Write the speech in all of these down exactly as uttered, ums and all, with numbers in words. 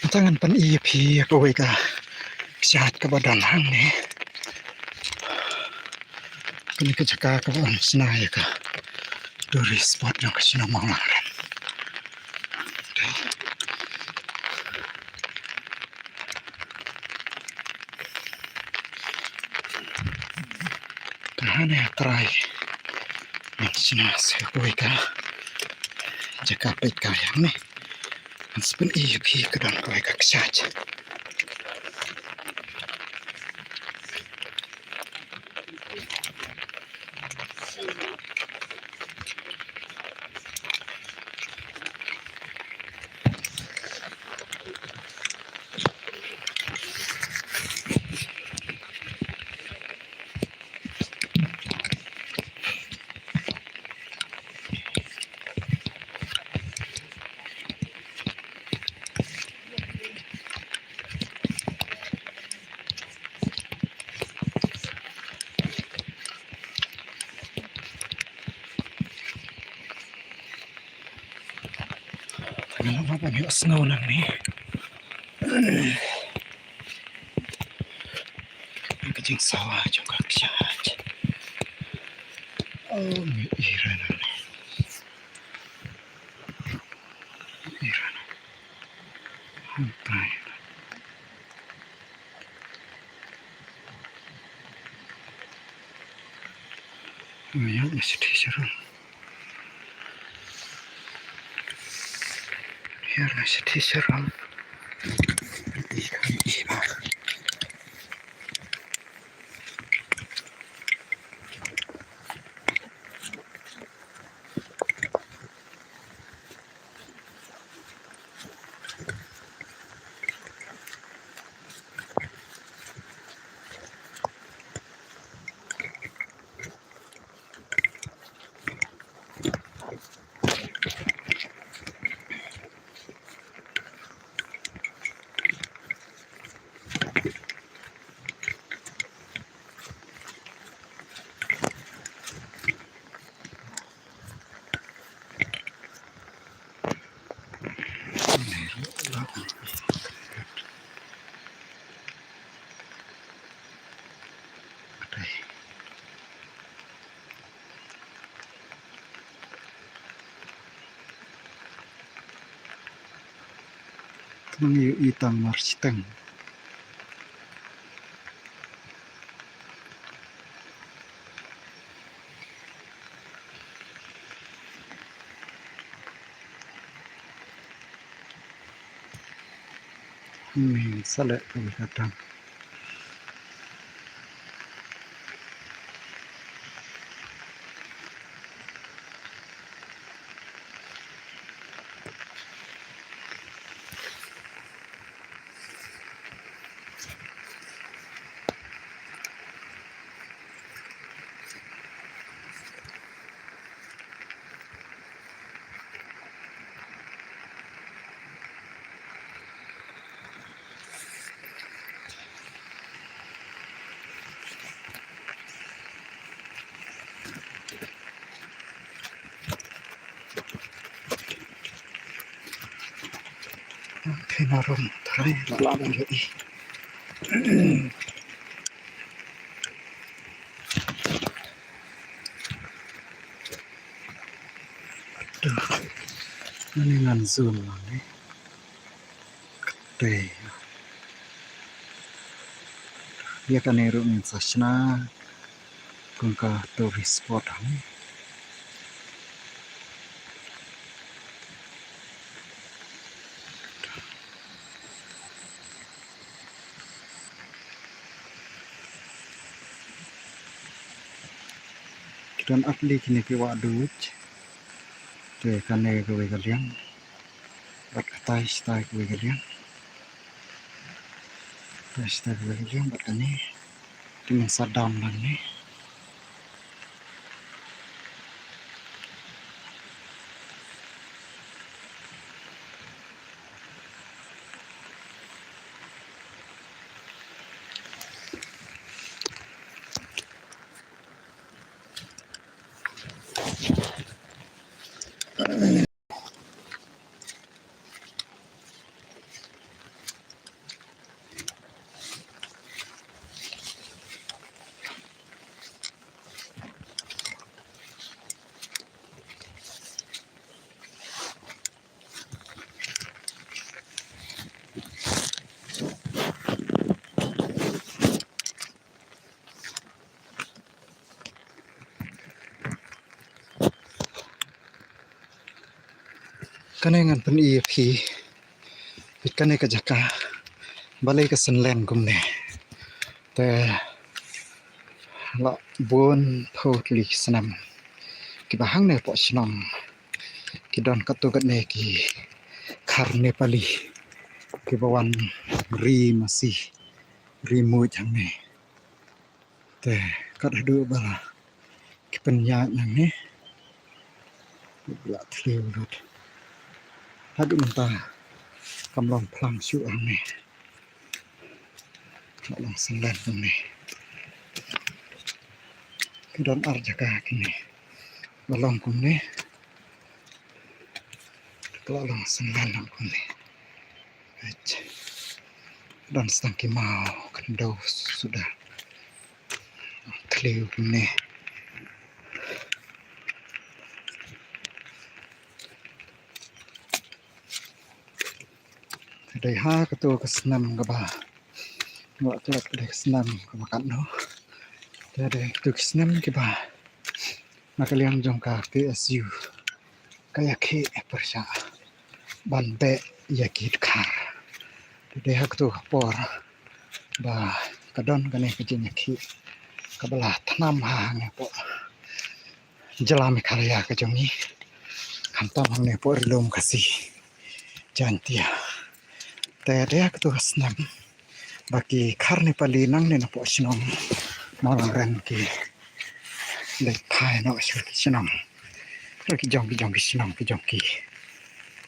Te ngan pyni ïa phi ïa kawei ka kshaid kaba don hangne. Kane ka jaka kaba ym shna ïa ka tourist spot jong ka shnong Mawlangrin. Te hangne ha trai ngan shna sa kawei ka jaka peit kai hangne. Ngan sa pyni ïa phi ka don kawei ka kshaid. Nga la ban ïohsngew nangne ka jingsawa jong ka kshaid. Oh, ngi ira nangne. Ngi ira nangne. Hangtai. Ïa, nga sdang sharum. Ïa, nga sdang sharum. Ïa, ïa. Nang ïohi tang mar shiteng. Ym saleh phi kata. Thei na rum, thei na rum, thei na rum. Aduh, ngan zoom lang ne. Kata. Ïa kane ruh ngin sa shna kum ka tourist spot hangne. Ki don ar tylli kine ki wah duh. Te kane kawei ka liang. Bad katai shatai kawei ka liang. Katai shatai kawei ka liang bad kane. Te ngin sa dam lang ne. Kane ngan pyni ïa phi. Peit kane ka jaka. Balei ka synlen kumne. Te la bun phew tylli ki snem. Kiba hangne hapoh shnong. Ki don katto katne ki khar Nepali. Kiba wan ri masi. Ri muid hangne. Te kat haduh ba la ki pynïaid nangne. La thliew lut. Haduh mynta kam long phlang shuh hangne. Ka long synlen kumne. Ki don ar jaka kine. Ba long kumne. Ka long synlen lang kumne. Ach. Don stang ki maw kan do suda. Thliew kumne. Dei ha kato ka snem kaba. Wa klet dei ka snem kaba katno. Te dei kato ka snem kiba. Na ka liang jong ka P S U. Ka ïakhih pyrshah ban beh ïa ki dkhar. Te dei ha kato ka por ba ka don kane ka jingïakhih kaba la thnam ha hangne hapoh jylla Meghalaya ka jong ngi. Khamtam hangne hapoh ri lum Khasi Jaiñtia. Te dei ha kato ka snem ba ki khar Nepali nangne napoh shnong Mawlangren ki leit phai noh sha ki shnong. Ki jong ki jong ki shnong ki jong ki.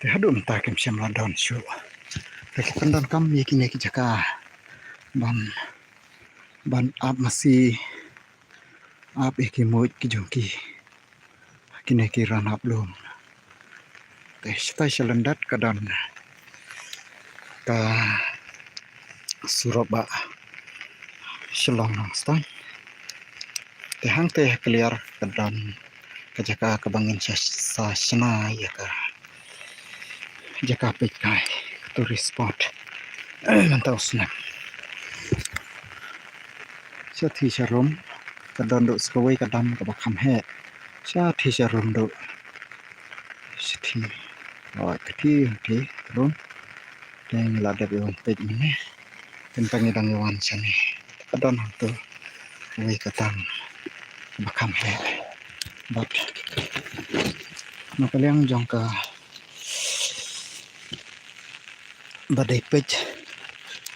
Te haduh mynta kim shym la don shuh. Te ki pyndonkam ïa kine ki jaka ban ban ap masi ap ïa ki muid ki jong ki. Kine ki ranap lum. Te shatai sha lyndet ka don ka surok ba Shillong Nongstoiñ. Te hangte ha kliar ka don ka jaka kaba ngin sa, sa shna ïa ka jaka peit kai ka tourist spot. Mynta u snem. Shathie sharum ka don duh sa kawei ka dam kaba kham heh. Shathie sharum duh. Shathie. Oi, ka thie, thie, rum. Te ngi la dep ïa wan peit mynne. Te mynta ngi dang ïa wan shane. Ka don hangto. Kawei ka dam kaba kham heh. Bad na ka liang jong ka ba dei peit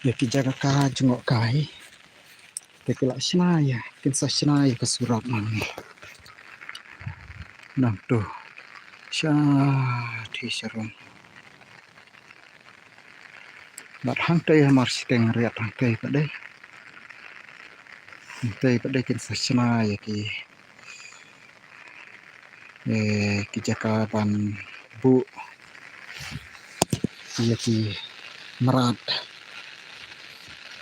ïa ki jaka ka jngoh kai. Te ki la shna ïa, kin sa shna ïa ka surok nangne. Nangto shathie sharum. Bad hangtei ha mar shiteng riat hangtei pat dei. Hangtei pat dei kin sa shna ïa ki eh, ki jaka ban buh ïa ki mrad.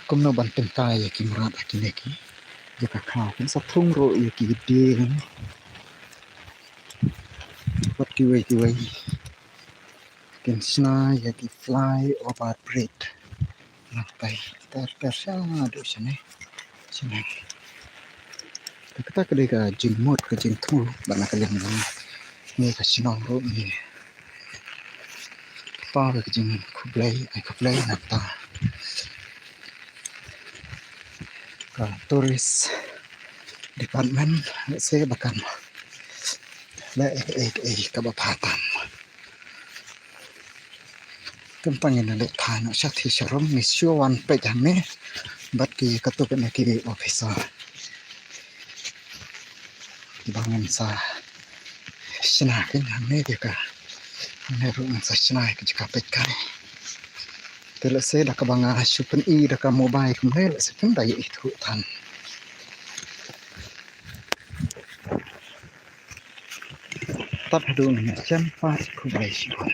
Kumno ban tyngkai ïa ki mrad ha kine ki jaka khaw. Kin sa thung ruh ïa ki dieng. Bad kiwei kiwei. Kin shna ïa ki flyover bridge. Nangtai ter ter shaduh shane. Shane. Te kata ka dei ka jingmut ka jingthmu ba na ka liang jong ngi ka shnong ruh ngi. Kata ka jingkhublei, ai khublei na kata ka tourist department, lehse ba kan leh ei ei ei kaba bha tam. Te mynta ngin leit phai noh shathie sharum, ngi shu wan peit hangne bad ki katto katne ki officer. Ba ngin sa shna keiñ hangne, te ka hangne ruh ngin sa shna ka jaka peit kai. Te lehse da kaba nga shu pyni da ka mobile kumne, lehse phin da ïohi than. Tad haduh ngin ïashem pat, khublei shibun.